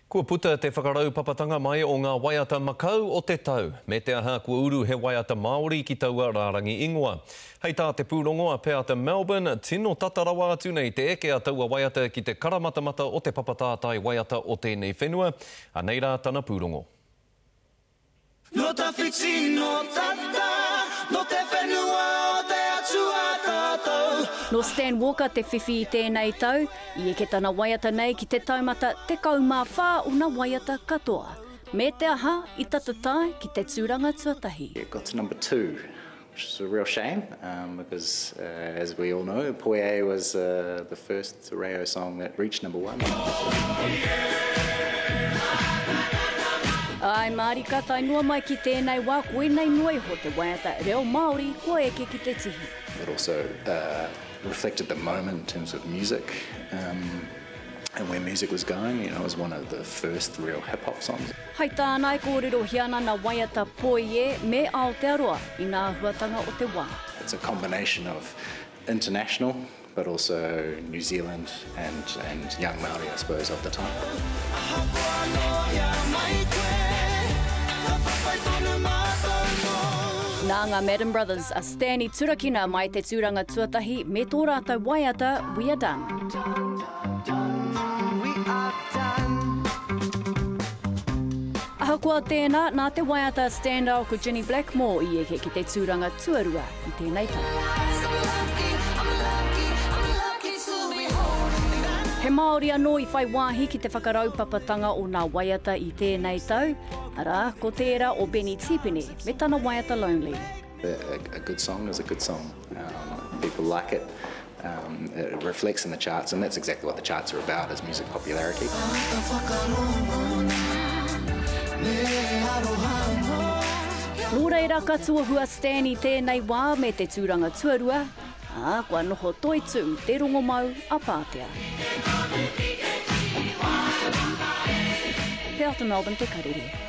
Kua puta te whakaraupapatanga mai o ngā waiata makau o te tau, me te aha kua uru he waiata Māori ki taua rārangi ingoa. Hei tā te pūrongo a Peata Melbourne, tino tata rawa atu nei te eke a taua waiata ki te karamatamata o te papa tātai waiata o tēnei whenua. Anei rā tana pūrongo. Nō tawhiti, nō tata, nō te whenua o te Atua tātou. Nō Stan Walker te whiwhi i tēnei tau, i eke tana waiata nei ki te taumata 14 o na waiata katoa. Me te aha, i tata tae ki te tūranga tuatahi. It got to number two, which is a real shame because as we all know, Poi E was the first reo song that reached number one. Āe mārika, tae noa mai ki tēnei wā, koinei noa iho te waiata reo Māori kua eke ki te tihi. It also reflected the moment in terms of music and where music was going, you know, it was one of the first real hip hop songs. Hai tāna e kōrerohia ana nā waiata Poi E me Aotearoa i ngā āhuatanga o te wā. It's a combination of international but also New Zealand and and young Māori I suppose of the time. Ahakoa nō hea mai koe, ka whawhai tonu mātou mōu. Nā ngā Madden Brothers a Stan i turakina mai te tūranga tuatahi me tō rātou waiata We Are Done. Ahakoa tēnā, nā te waiata Stand Out ko Ginny Blackmore i eke ki te tūranga tuarua i tēnei tau. He Māori anō i whai wāhi ki te whakaraupapatanga o nā waiata i tēnei tau, arā, ko tērā o Benny Tipene me tana waiata Lonely. A, a good song is a good song. Um, people like it. Um, it reflects in the charts, and that's exactly what the charts are about, is music popularity. Nō reira ka tuohu a Stan i tēnei wā me te tūranga tuarua, ā, kua noho toitū te rongomau a Pātea. Peata Melbourne Te Karere.